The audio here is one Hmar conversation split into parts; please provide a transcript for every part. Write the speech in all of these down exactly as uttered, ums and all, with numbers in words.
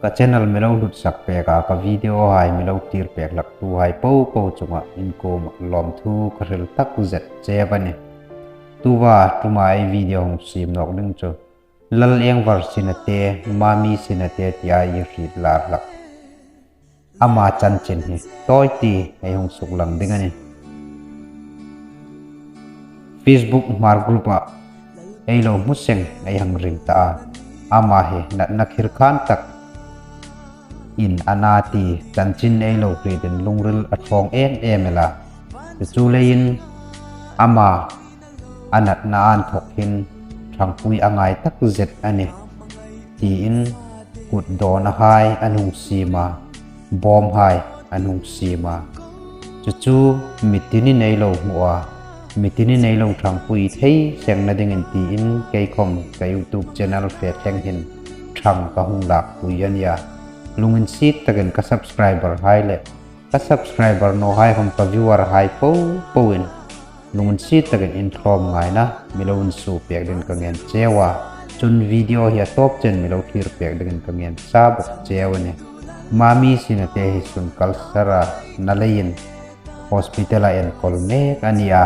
Ka channel mi lo hlutsak pek a, ka video hai mi lo thlir pek hlaktuhai popo chunga in kuomah lawmthu ka hril takzet cheu a nih. Tuta ṭuma ei video hung siem nawk ding chu Lal Engvar Sinate, Mami Sinate tia i hriet lar hlak ama chanchin hi tawite ei hung suklang ding a nih. Facebook Hmar group-a ei lo hmu seng ei hang ring ta a. Ama hi natna khirkhan tak in a na ti chanchin ei lo hrietin lungril a ṭhawng em em el a. Chu chu leiin ama a natna inthok hin ṭhangpui a ngai takzet a nih, tiin kut dawnahai an hung siem a, bawmhai an hung siem a. Chu chu mitinin ei lo hmu a, mitinin ei lo ṭhangpui thei sengna dingin tiin kei khawm ka YouTube channel fe thleng hin ṭhang ka hung lakpui a nih a. Lunginsiet takin ka subscriber hai le ka subscriber nawhai khawm, ka viewer hai popoin lunginsiet takin in tlawmngaina mi lo insuo pek dingin ka ngen cheu a. Chun video hi a tawp chen mi lo thlir pek dingin ka ngen sa bawk cheu a nih. Mami Sinate hi sun kal sara na leiin hospital-a enkawl mek a ni a.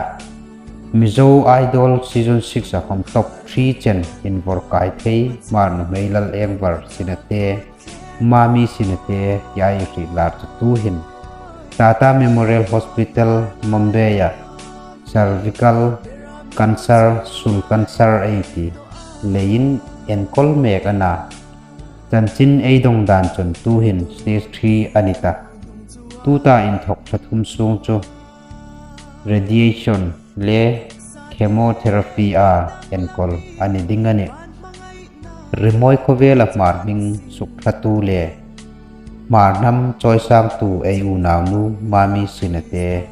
Mizo Idol season six-a khawm top three chen invawr kai thei Hmar nuhmei Lal Engvar Sinate, Mami Sinate tia i hriet lar chu tuhin Tata Memorial Hospital Mumbai-a cervical cancer, sul cancer ei ti leiin enkawl mek a na. Chanchin ei dong dan chun tuhin stage three a ni ta. Tuta inthok ṭha thum sung chu radiation le chemotherapy-a enkawl a ni ding a nih. Rimawi khawvela Hmar hming sukṭhatu le Hmar hnam chawisangtu ei unaunu Mami Sinate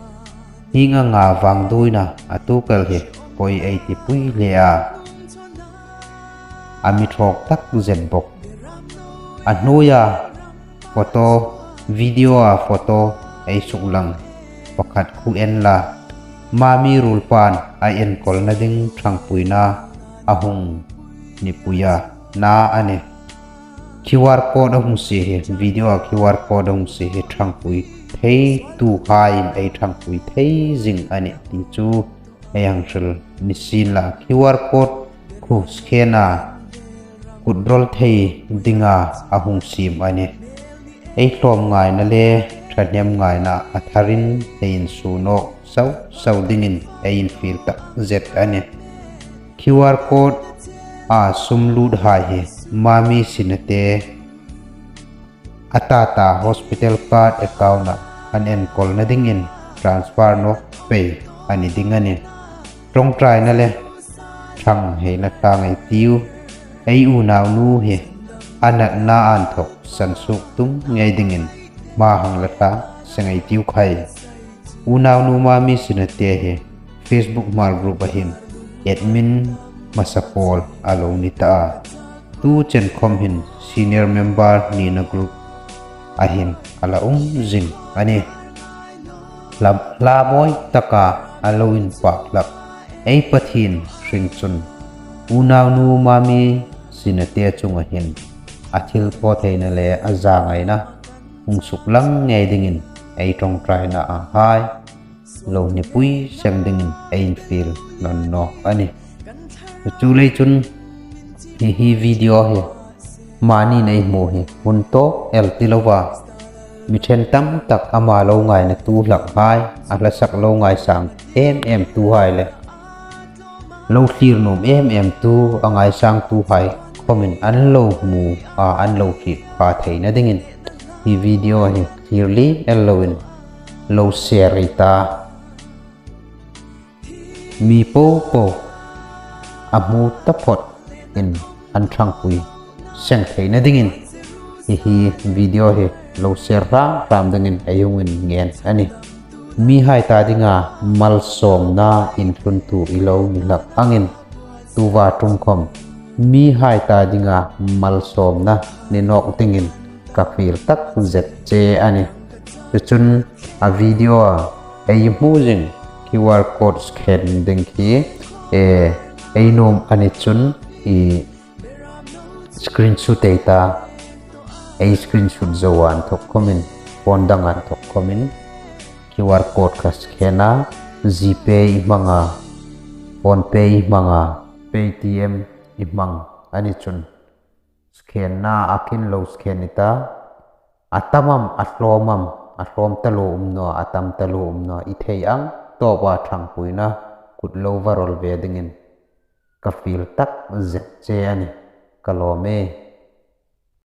hieng anga vangduoina a tuok el hi pawi ei tipui hle a. A mi ṭhawng takzet bawk. A hnuoia photo, video-a photo ei suklang pakhat khu en la, Mami ruolpain a enkawlna ding ṭhangpuina a hung nipui a na a nih. Q R code a hung sie hi, video-a Q R code a hung sie hi ṭhangpui theituhaiin ei ṭhangpui thei zing a nih ti chu ei hang hril ni sien la. Q R code khu scan-a kut rawl thei dinga a hung siem a nih. Ei tlawmngaina le ṭhahnemngaina a tharin ei insuo nawk sau sau dingin ei infiel takzet a nih. Q R code-a sum luthai hi Mami Sinate a Tata hospital card account-a an enkawlna dingin transfer nawk pei a ni ding a nih. Ṭawngṭaina le ṭhang hei la tlang ei tiu. Ei unaunu hi a natna inthok sansuok tum ngei dingin hma hang la tlang seng ei tiu khai. Unaunu Mami Sinate hi Facebook Hmar group-a hin admin hmasa pawl a lo ni ta a. Tu chen khawm hin senior member nina group-a hin a la um zing a nih. Hla, hla mawi taka a lo inpak hlak ei Pathien hring chun unaunu Mami Sinate chunga hin a thilthawtheina le a zangaina hung suklang ngei dingin ei ṭawngṭainahai lo nipui seng dingin ei infiel nawn nawk a nih. Chu lei chun hi, hi video hi mani nei hmu hi hmun tawk el ti lova, mi ṭhen tam tak ama lo ngainatu hlakhai, a hlasak lo ngaisang em em tuhai le lo thlir nuom em em tu a ngaisangtuhai khawmin an lo hmu a, an lo hriet pha theina dingin hi video hi thlir liem el loin lo share ei ta. Mi popo a hmu taphawtin an ṭhangpui seng theina dingin hi, hi video hi lo share hram hram dingin ei hung inngen a nih. Mihai ta dinga malsawmna inthluntu i lo ni hlak angin tuta ṭum khawm mihai ta dinga malsawmna ni nawk dingin ka fiel takzet che a nih. Chu chun a video-a ei hmu zing Q R code scan ding khi, e, ei nuom a ni chun i screenshot ei ta. Ei screenshot zo a inthok khawmin, phone dang a inthok khawmin, QR code kha scan a, GPay i hmang a, PhonePe i hmang a, Paytm i hmang a ni chun, scan-na a khin lo scan i ta, a tam am, a hlawm am, a hlawm taluo um naw, a tam taluo um naw, i thei ang tawpa ṭhangpuina kut lo va rawl ve dingin ka fiel tak zet che a nih, ka lawm e.